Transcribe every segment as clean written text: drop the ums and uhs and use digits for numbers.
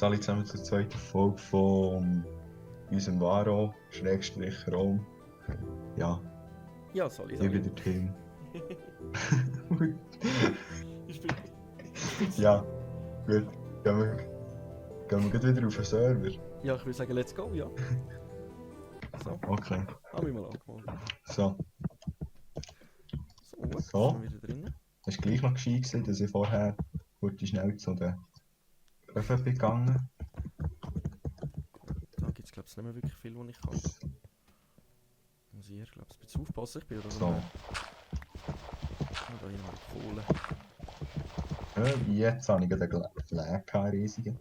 Alle zusammen zur zweiten Folge von unserem Varo, Raum. Ja, Ja, soll ich ich bin sagen? der Tim. Ich bin... Ja, gut. Gehen wir gleich wieder auf den Server. Ja, ich würde sagen, let's go, ja. So, Okay, haben wir mal angemeldet. so. So, gut, So. sind wir wieder drin. Es war gleich noch gescheit gewesen, dass ich vorher kurz schnell zu den Öfen bin gegangen. Da gibt es, glaube ich, nicht mehr wirklich viel, was ich kann. Muss ich hier, glaube ich, ein bisschen aufpassen. Ich bin oder So. da hinten mal Kohle. Jetzt habe ich gerade einen Flag gehabt, riesigen.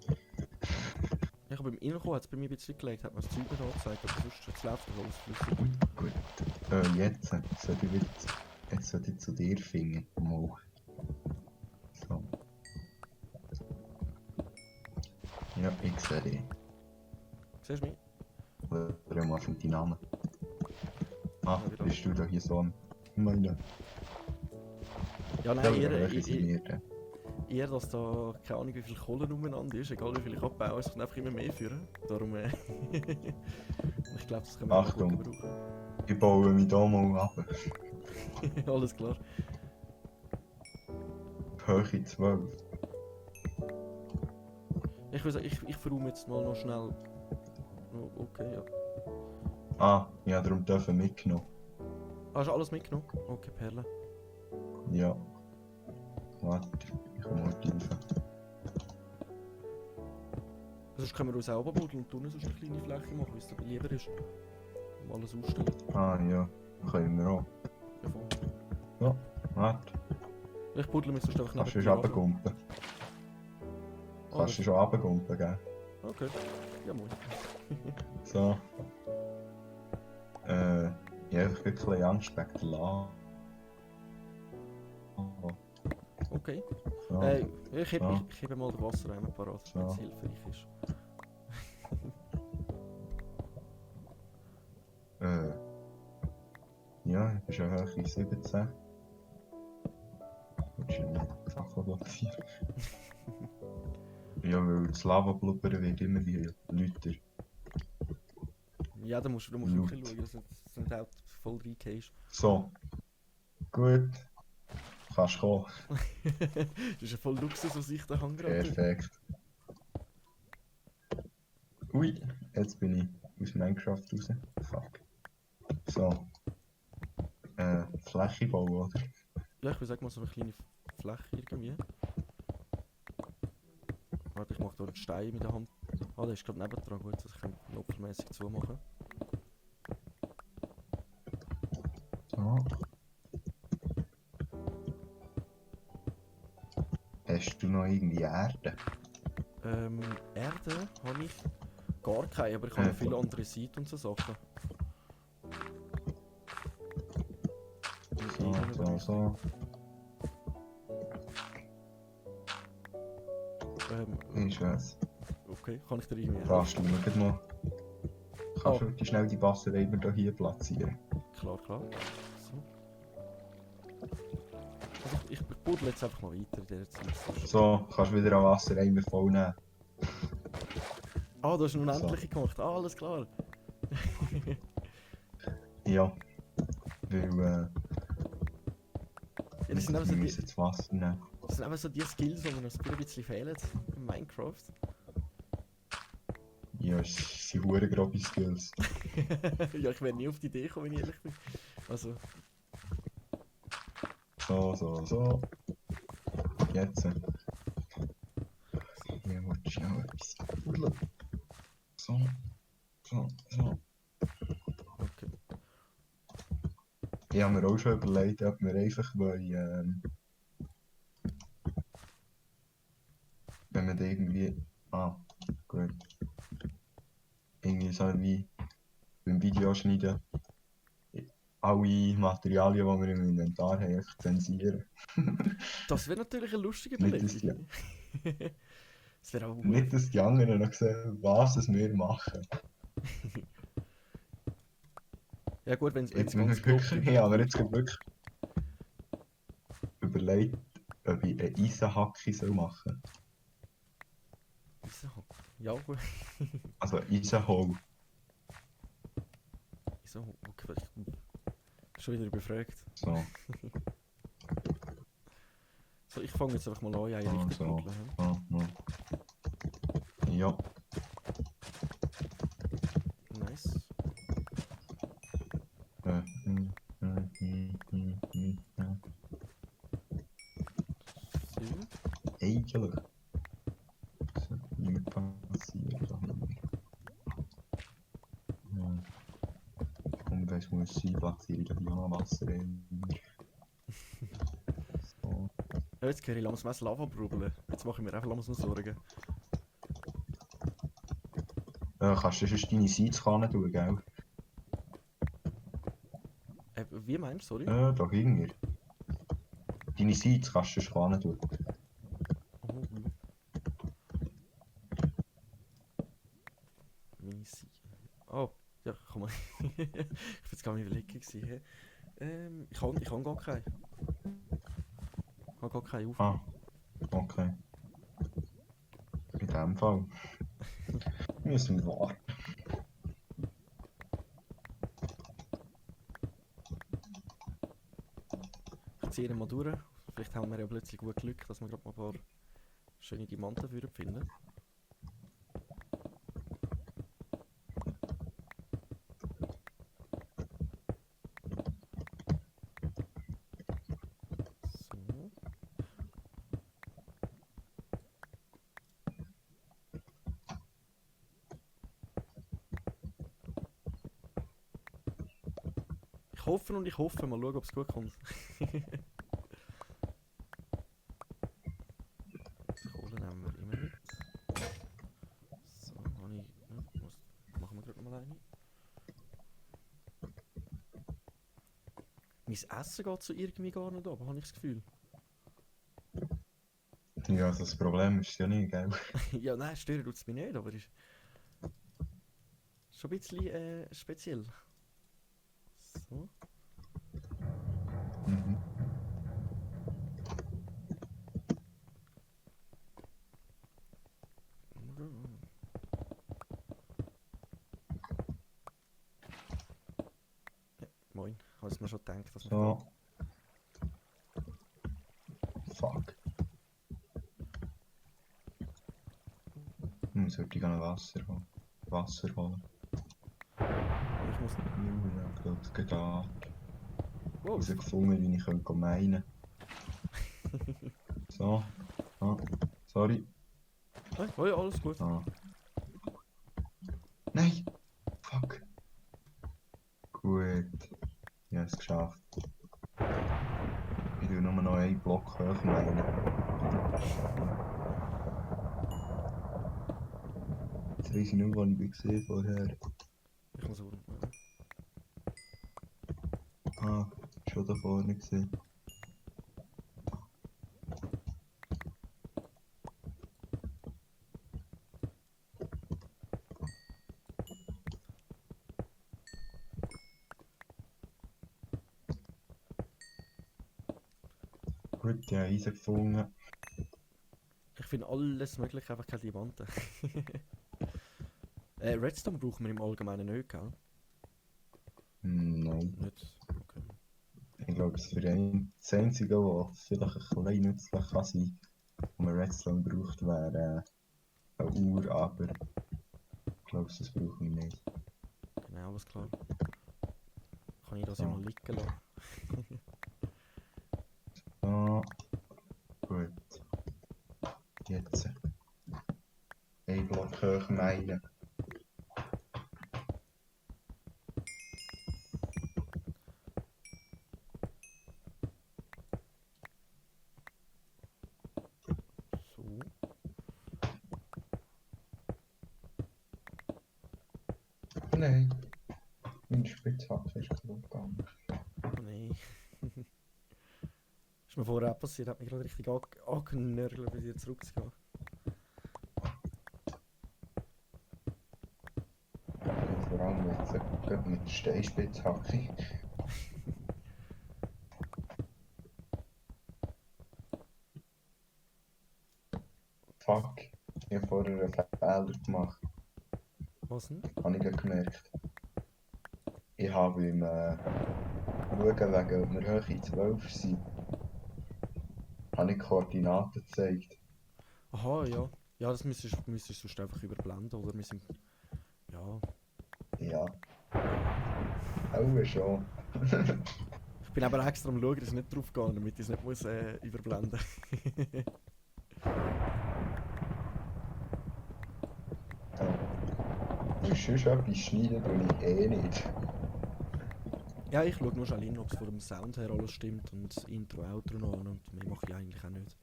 Ja, aber beim Innenkommen hat es bei mir ein bisschen gelegt, hat mir das Zeug nicht angezeigt, aber sonst jetzt läuft doch alles flüssig. Gut. Jetzt sollte ich wieder zu dir finden. Mal. So. Ja, ich sehe dich. Siehst du mich? Oder mal auf deinen Namen. Ah, Ja, wieder. bist du da hier so ein... Meine... Ja, Ja, nein, eher, dass da keine Ahnung wie viel Kohle umeinander ist, egal wie viel ich abbaue, es kann einfach immer mehr führen. Darum, ich glaube, das können wir auch gut Achtung, gebrauchen. ich baue mich da mal ab. Alles klar. Höhe 12. Ich würde sagen, ich verräume jetzt mal noch schnell. Oh, okay, ja. Ah, ja, darum dürfen mitgenommen. Hast du alles mitgenommen? Okay, Perle. Ja. Warte, ich komme mal tiefer. Sonst können wir uns auch runterbuddeln und tun sonst eine kleine Fläche machen, wie es dir lieber ist. Und alles ausstellen. Ah, ja, können wir auch. Ja, voll. Ja, warte. Ich buddle mich sonst einfach Kannst du dir schon runter. runtergumpen? Ah, Kannst du schon runtergumpen, gell? Okay, ja moin. So. Ja, ich bin ein bisschen Angst wegen der Lava. Okay. So. Ich hebe mal den Wassereimer parat, So. wenn es hilfreich ist. Ja, ich bin schon hoch in 17. Ich will nicht Sachen platzieren. Ja, weil das Lava-Blubbern wird immer wie lauter. Ja, da musst du wirklich schauen, dass du nicht auch voll reingehst. So. Gut. Kannst kommen. Das ist ja voll Luxus, was ich da habe gerade. Perfekt. Ui, jetzt bin ich aus Minecraft raus. Fuck. So. Fläche bauen, oder? Ja, ich würde sagen, mal so eine kleine Fläche irgendwie. Warte, ich mache da einen Stein mit der Hand. Ah, der ist gerade nebendran, gut, das kann ich notfallmäßig zumachen. So. Hast du noch irgendwie Erde? Erde habe ich gar keine, aber ich habe noch viele andere Seiten und so Sachen. So. Ich weiß. Okay, kann ich dir irgendwie Kannst du mir noch... Kannst du schnell die Wassereimer hier platzieren? Klar. So. Also ich buddle jetzt einfach mal weiter in dieser Zeit. So, kannst du wieder einen Wassereimer vollnehmen. Ah, du hast eine unendliche gemacht. Ah, alles klar. Ja. Weil, Ja, das sind eben so wir die, müssen das Wasser nehmen. das sind eben so die Skills, die mir noch ein bisschen fehlen in Minecraft. Ja, es sind hure grobe Skills. Ja, ich wäre nie auf die Idee gekommen, wenn ich ehrlich bin. Also, So. Jetzt. Hier wollte ich schnell etwas buddeln. So. okay. Ich habe mir auch schon überlegt, ob wir einfach wollen, wenn wir da irgendwie... Ah, gut. Irgendwie so wie beim Videoschneiden alle Materialien, die wir im Inventar haben, einfach zensieren. Das wäre natürlich eine lustige Nicht, dass Überlegung. Das wäre auch Nicht, dass die anderen noch sehen, was wir machen. Ja gut, wenn es Jetzt ganz muss grob ich wirklich, dünn ja, aber ist. jetzt gerade wirklich überlegt, ob ich eine Eisenhacke soll machen. Wieso? Ja, gut. Also Eisenhole. Wieso? Okay, schon wieder überfragt. So, So, ich fange jetzt einfach mal an, eine so, Richtung so, buddeln. Hm? so, so. Ja. Nice. Äh, hm, ja. So. Eigentlich sollte nicht mehr passieren. Ja. Und das muss sein, platziere ich hier noch Wasser rein. So. Ja, jetzt höre ich langsam das Lava brubbeln. Jetzt mache ich mir einfach langsam Sorgen. Kannst du sonst deine Sitzkanne tun, gell? Wie meinst du, sorry? Da hinten. Deine Sitz kannst du sonst Kanne tun. Oh, meine Seite. Oh, ja, komm mal. Ich bin jetzt gar nicht überlegen gewesen. Hä? Ich kann gar keinen. Ich habe gar keinen auf Ah, mich. okay. In dem Fall müssen wir warten. Ich ziehe ihn mal durch. Vielleicht haben wir ja plötzlich gut Glück, dass wir gerade mal ein paar schöne Diamanten dafür finden. So. Ich hoffe und ich hoffe. Mal schauen, ob es gut kommt. Kohle nehmen wir immer mit. So, habe ich... Ja, machen wir gerade mal eine. Mein Essen geht so irgendwie gar nicht ab, habe ich das Gefühl. Ja, also das Problem ist ja nicht, gell? Ja, nein, stören tut es mich nicht, aber ist schon ein bisschen speziell. So. Mhm. Moin, habe ich mir schon gedacht, dass wir So. Fuck. Sollte ich noch Wasser holen? Wasser holen? da... Ich muss... Ja, ich glaube, es geht an. Wow, Ich habe gefunden, wie ich könnte meinen. So. Ah, sorry. oh ja, alles gut. Ah. Nein! Fuck. Gut. Ich habe es geschafft. Ich will nur noch einen Block hoch meinen. Jetzt weiss ich nicht, wo ich gesehen vorher. Ich muss holen. Ah, schon da vorne gesehen. Gut, ja, Eisen gefunden. Ich finde alles möglich, einfach keine Diamanten. Redstone brauchen wir im Allgemeinen nicht, gell? Nein. Nicht. Okay. Ich glaube, das Einzige, was vielleicht ein bisschen nützlich kann sein, wenn man Redstone braucht, wäre eine Uhr, aber ich glaube, das brauchen wir nicht. Genau, alles klar. Kann ich das ja So. mal liegen lassen? So. Gut. Jetzt. Ein Block hoch meinen. So. Nein. Meine Spitzhacke ist kaputt gegangen. Oh nein. Ist mir vorher auch passiert, hat mich gerade richtig angenörgelt, wieder zurückzugehen. Vor allem jetzt. Geht mit der Steinspitzhacke. Fuck, ich habe vorher einen Fehler gemacht. Was denn? Habe ich gerade gemerkt. Ich habe beim Schauen wegen, ob wir Höhe 12 sind, habe ich Koordinaten gezeigt. Aha, ja. Ja, das müsstest du sonst einfach überblenden, oder? Wir sind. Ja. Ja, auch schon. Ich bin aber extra am Schauen, dass ich nicht drauf gehe, damit ich es nicht muss, überblenden. Ja. Sonst etwas schneiden tue ich eh nicht. Ja, ich schaue nur schnell hin, ob es von dem Sound her alles stimmt und Intro, Outro noch und mehr mache ich eigentlich auch nicht.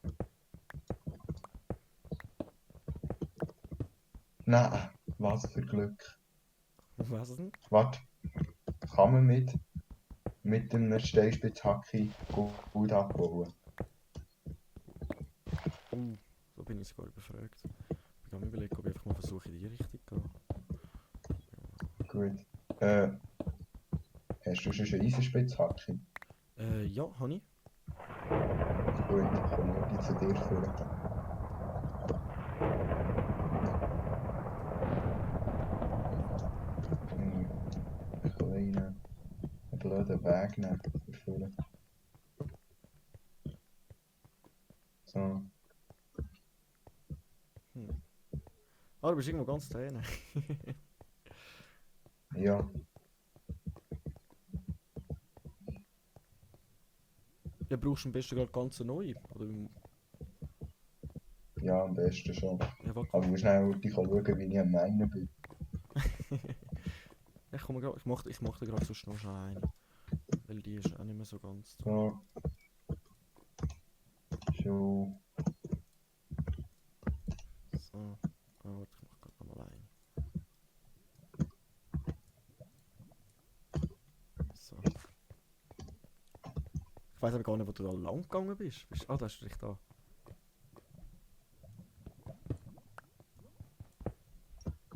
Nein, was für Glück. Was denn? Warte, kann man mit einer Steinspitzhacke gut abbauen? So bin ich sogar überfragt. Ich kann mir überlegen, ob ich einfach mal versuche, in die Richtung zu gehen. Gut. Hast du schon eine Eisenspitzhacke? Ja, habe ich. Gut, dann komme ich die zu dir führen. Einen kleinen, blöden Weg nehmen dafür. So. Ah, du bist irgendwo ganz da hinten. Ja, Ja, brauchst du am besten gerade ganz neu. Oder, ja, am besten schon. ja, warte. Aber du musst schnell schauen, wie ich am meinen bin. Ich mach da gerade sonst noch schnell eine. Weil die ist auch nicht mehr so ganz da. So. Schon. So. Ah, warte, ich mach gerade nochmal einen. So. Ich weiß aber gar nicht, wo du da lang gegangen bist. Ah, da ist du dich da.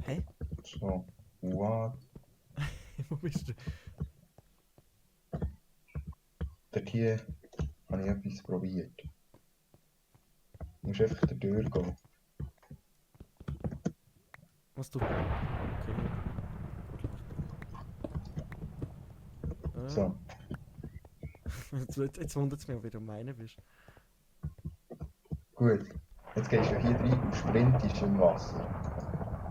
Hä? So. What? Wo bist du? Dort hier habe ich etwas probiert. Du musst einfach da durchgehen. Was du. Okay. Gut, So. jetzt wundert es mich, ob du meine bist. Gut. Jetzt gehst du hier rein und sprintest im Wasser.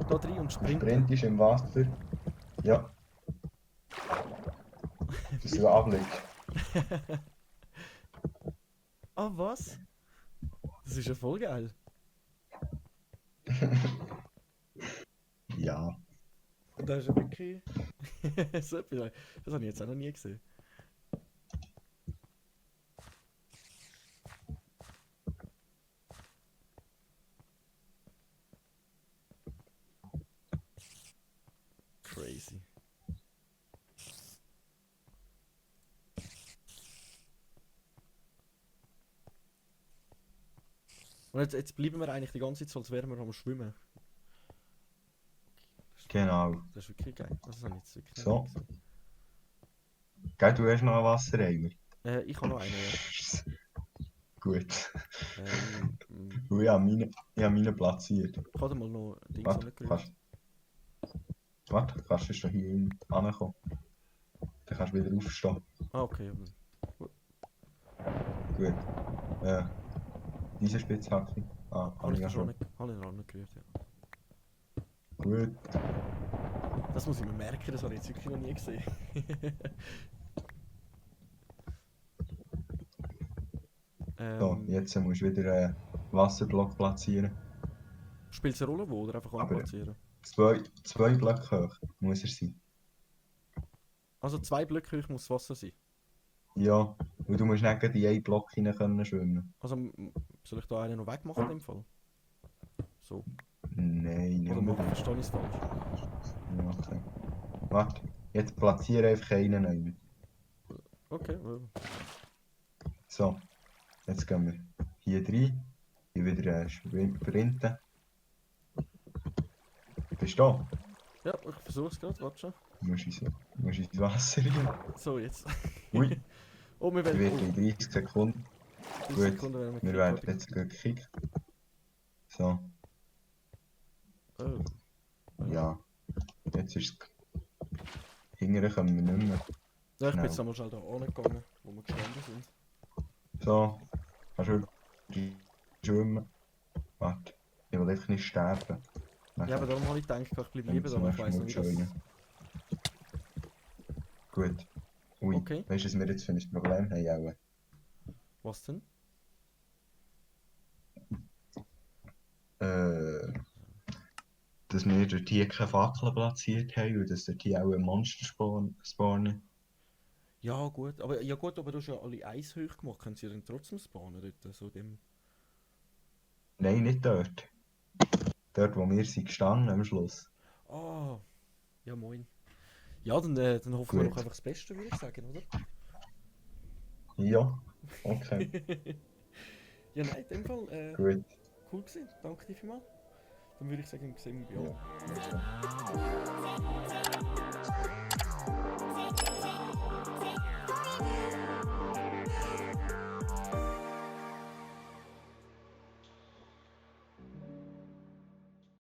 Da drin und Du sprinten. sprintest im Wasser. Ja. Das ist ein Anblick. Ah, was? Das ist ja voll geil. Ja. Das ist ja wirklich. So etwas. Das habe ich jetzt auch noch nie gesehen. Crazy. Und jetzt bleiben wir eigentlich die ganze Zeit so, als wären wir am Schwimmen. Genau. Das ist wirklich geil. Das habe ich jetzt wirklich So. noch nie gesehen. Gell, du hast noch einen Wassereimer. Ich habe noch einen, ja. Gut. Ich Ich habe meinen platziert. habe mal noch Dings Warte, angerührt. kannst du schon hier hinten ankommen? Dann kannst du wieder aufstehen. Ah, okay. Gut. Diese Spitzhacke. Ah, Habe ich ja da schon schon. nicht, habe ich noch nicht gerührt, ja. Gut. Das muss ich mir merken, das habe ich jetzt wirklich noch nie gesehen. So, jetzt musst du wieder einen Wasserblock platzieren. Spielt es eine Rolle wo oder einfach Aber anplatzieren? zwei Blöcke hoch muss er sein. Also 2 Blöcke hoch muss das Wasser sein. Ja, weil du musst nicht in einen Block hinein können schwimmen. Also soll ich da einen noch wegmachen in dem Fall? So. Nein, nicht Oder unbedingt. verstehe ich es falsch? Ja, okay. Warte, jetzt platziere einfach einen neu. Okay, So, jetzt gehen wir hier rein. Hier wieder sprinten. Bist du da? ja, ich versuche es gerade, warte schon. musst ins Wasser rein. So, jetzt. Ui, Oh, wir ich werde werden... in 30 Sekunden. 30 Gut, Sekunden werden wir wir werden gekickt. jetzt gekickt. So, Oh. ja. Jetzt ist es. Hinterher kommen wir nicht mehr. Ja, ich bin Schnell. jetzt einmal schnell da angegangen, wo wir gestanden sind. So, kannst du wirklich schwimmen? Warte, ich will einfach nicht sterben. Ja, aber darum habe ich gedacht, ich bleibe lieber da, aber ich weiss noch, wie das... Gut. Ui, Okay, weißt du, was wir jetzt für ein Problem haben? was denn? Äh, dass wir dort hier keine Fackel platziert haben und dass dort hier auch ein Monster spawnen. Ja gut, aber du hast ja alle Eishöhe gemacht, können sie ja dann trotzdem spawnen dort, so dem... Nein, nicht dort. Dort, wo wir sind gestanden am Schluss. Ah, ja moin. Ja, dann hoffen wir doch Gut. einfach das Beste, würde ich sagen, oder? Ja, okay, Ja nein, in dem Fall, gut. cool gewesen, danke dir vielmals. Dann würde ich sagen, sehen wir bei Ja.